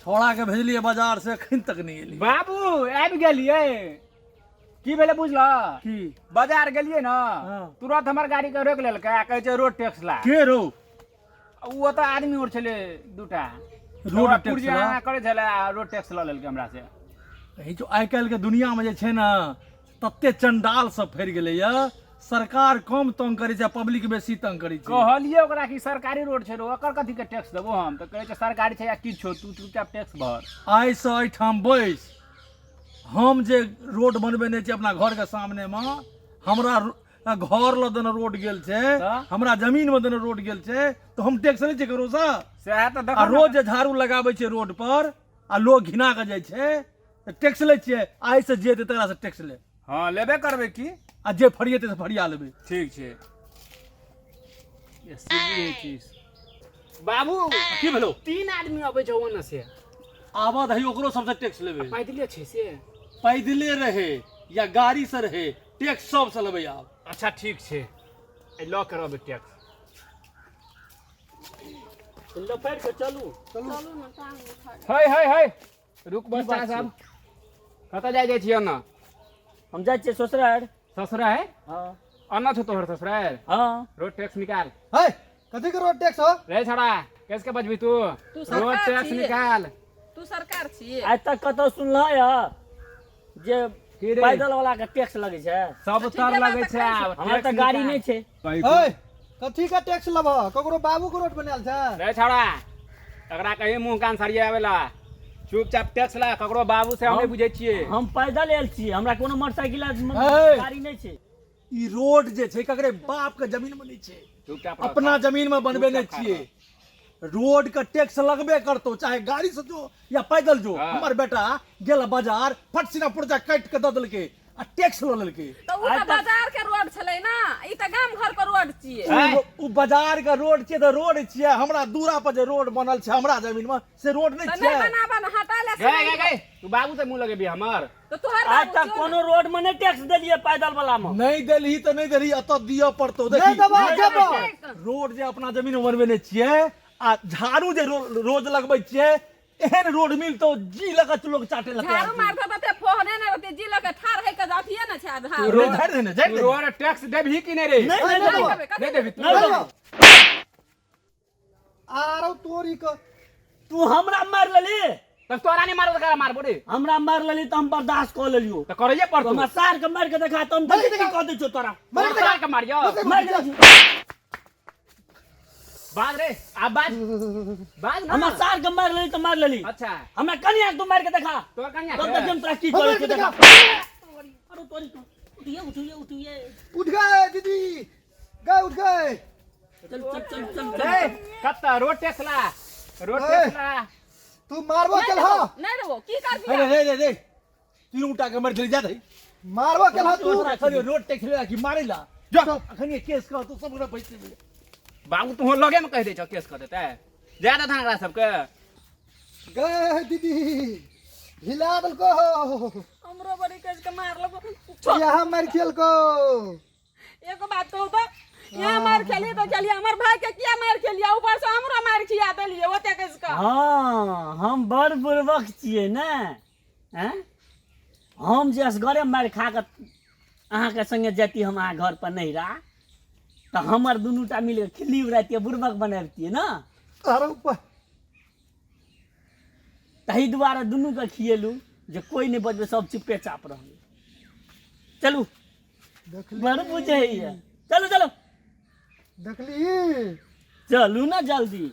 छोड़ा के भेजलिए बाजार से अखन तक नहीं एली। बाबू आबि गेलियै। की भेलै बुझल? की? बाजार गेलियै ने, हाँ। तुरंत हमर गाड़ी के रोकि लेलकै आ कहै छै रोड टैक्स ला। के रो? ओ ओतऽ आदमी और छलै दूटा। रोड ओकरा टैक्स पुर्जा ला? एना करै छलै आ रोड टैक्स लऽ लेलकै हमरा से। ई जो आइ काल्हि के दुनिया में जे छै ने तते चंडाल सब फैर गेलैया, सरकार कम तंग करै छै, पब्लिक बेसी तंग करै छै। कहलियै ओकरा कि सरकारी रोड छै रो, ओकर कथी के टैक्स देबो हम? तऽ कहै छै सरकारी छै या किछो, तू चुपचाप टैक्स भर। आइ से एहिठाम बैस, हम जे रोड बनबेने छी अपना घर के सामने में, हमरा घर लग देने रोड गेल छै, तऽ? हमरा जमीन में देने रोड गेल छै, तऽ हम टैक्स नहि छै ककरो से? सएह तऽ आ देखो। रोज जे झाड़ू लगाबै छै रोड पर आ लोग घिना के जाइ छै तऽ टैक्स लै छियै। आइ से जे एतै तकरा से टैक्स ले। हँ, लेबे करबै की। आ जे फरिएतै से फरिया लेबै। ठीक छै। ये सीधी है चीज। बाबू। की भेलो? 3 आदमी अबै छै ओने से। आबऽ दही, ओकरो सबसे टैक्स लेबै। पैदले छै से? पैदले रहे या गाड़ी से रहे, टैक्स सबसे लेबै आब। अच्छा ठीक छै, एहि लऽ के रहबै टैक्स। लपेट के चलू। चलू ने, टांग उठा। हे हे हे, रुक बच्चा। बात सब कतऽ जाइ जाइ छियै ने? हम जाइ छियै ससुरारि। ससुरारि? हँ। अन्न छौ तोहर ससुरारि? हँ। रोड टैक्स निकाल। है, कथी के रोड टैक्स हो? रे छड़ा, कैसे के बजबी तू? तू रोड सरकार टैक्स छियै। निकाल। तू सरकार छियै? आइ तक कतौ सुनलह यऽ जे की रे? पैदल वाला के टैक्स लगै छै? सब तऽ तर ठीके लगै बात छै आब। हमरा टैक्स तऽ गाड़ी निकाल। नहि छै। है, कथी का टैक्स लेबह? ककरो बाबू के रोड बनायल छै? रे छौड़ा, एकरा कहीं मुंह कान सरिया आवेला। चुपचाप टैक्स ला, ककरो बाबू से हम नहि बुझै छियै। हम पैदल आयल छियै, हमरा कोनो मोटरसाइकिल आ हे। गाड़ी नहि छै। ई रोड जे छै ककरे बाप के जमीन में नहीं छै। चुपचाप रह। अपना जमीन में बनबे नहीं चुपचाप। छियै। रोड के टैक्स लगबे करतो, चाहे गाड़ी से जो या पैदल जो। हाँ। हमर बेटा गेल बाजार, फट सिना पुर्जा काटि के दऽ देलकै आ टैक्स लऽ लेलकै। तऽ ओ आइ तऽ तक- बाजार के रोड छलै ने, ई तऽ गाम घर के रोड छियै। आँय? उ बाजार के रोड छियै तऽ रोड छियै, हमरा दूरा पर जे रोड बनल छै हमरा जमीन में, से रोड नहि तऽ नहि छियै? बनाबऽ ने, हटा ले। गए गए गए, तू बाबू से मुंह लगेबी हमर? तऽ तोहर आइ बाबू तक छियौ कोनो ने। रोड में नहि टैक्स देलियै पैदल वाला में। नहि देलही तऽ नहि देलही, एतऽ दिअ पड़तौ। नहि देखी देबह, जेबह। रोड जे अपना जमीन में बनबेने छियै आ झाड़ू जे रोज लगबै छियै, एहन रोड मिलतौ जी लऽ के लोग चाटे लगे। झाड़ू मारतौ तऽ ओते फोहने नहि रहतै, जी लऽ के ठाढ़ होइ के अथिये ने छै आ झाड़ू। रोड झाड़ि दे ने, झाड़ि तू दे। रोड टैक्स देबही कि नहि रे? नहि, नहि नहि देबै। देबह। देबै, कथी नहि देबही तू? नहि देबै। आरो तोरी के। तू हमरा मारि लेली? तब तोरा नहि मारबो तऽ ककरा मारबो रे? हमरा मारि लेली तऽ हम बर्दाश्त कऽ लेलियौ। तऽ करैये पड़तौ। हमरा सार के मारि के देखा तऽ हम मारि के देखी देखा। कऽ दै छियौ तोरा। मारि के तोरा देखा। के मारियौ। मारि के देखी। बाज रे, आब बाज, बाज ना। हमरा सार के मारि लेली तऽ मारि लेली। अच्छा। हमरा कनिया के तू मारि के देखा। तोरा कनिया तब के? देखी हम तोरा की मारि करै के छियौ, देखा। देखा। अरे तोरी के। उठिए उठिए उठिए। उठ गए दीदी, गए, उठ गए। चल चल चल चल। रे कत्ता रोड टैक्स ला, रोड ए। टैक्स ला। तू मारबो नहि केल देबौ, हा? नहि देबौ, की करबी? अरे रे रे रे, तीनू टा के मर चलि जा दही। मारबो केल हा तू? अखन रोड टैक्स लेला कि मारै ला? जा। अखन ये केस कह तो सब गोटा पैसे मिले। बाबू, तू लगे में कहि दै छौ, केस कऽ देतै। जा दे ओकरा सबके। गए दीदी, हिला देलको। हमरो बड़ी कस के मारलको। यहाँ मार खेलको। एगो बात कहू तऽ, यहाँ मार खेलिए तऽ खेलिए, हमर भाई के किया मार खेलिए? ऊपर से हमरो मार खिया देलिए ओते कस के। हँ, हम बड़ बुड़बक छियै ने। आँय, हम जे असगरे मारि खा कऽ अहाँके संगे जैती हम अहाँ घर पर नैहरा, तऽ हमर दुनू टा मिल कऽ खिल्ली उड़ैतियै, बुड़बक बनैबतियै ने। अरे ऊपर। ताहि दुआरे दुनूके खिएलहुँ जे कोइ नहि बजबै, सब चुपे चाप रहबै। चलू। देखली। बड़ बुझैए, चलू चलू। देखली। चलू ने जल्दी।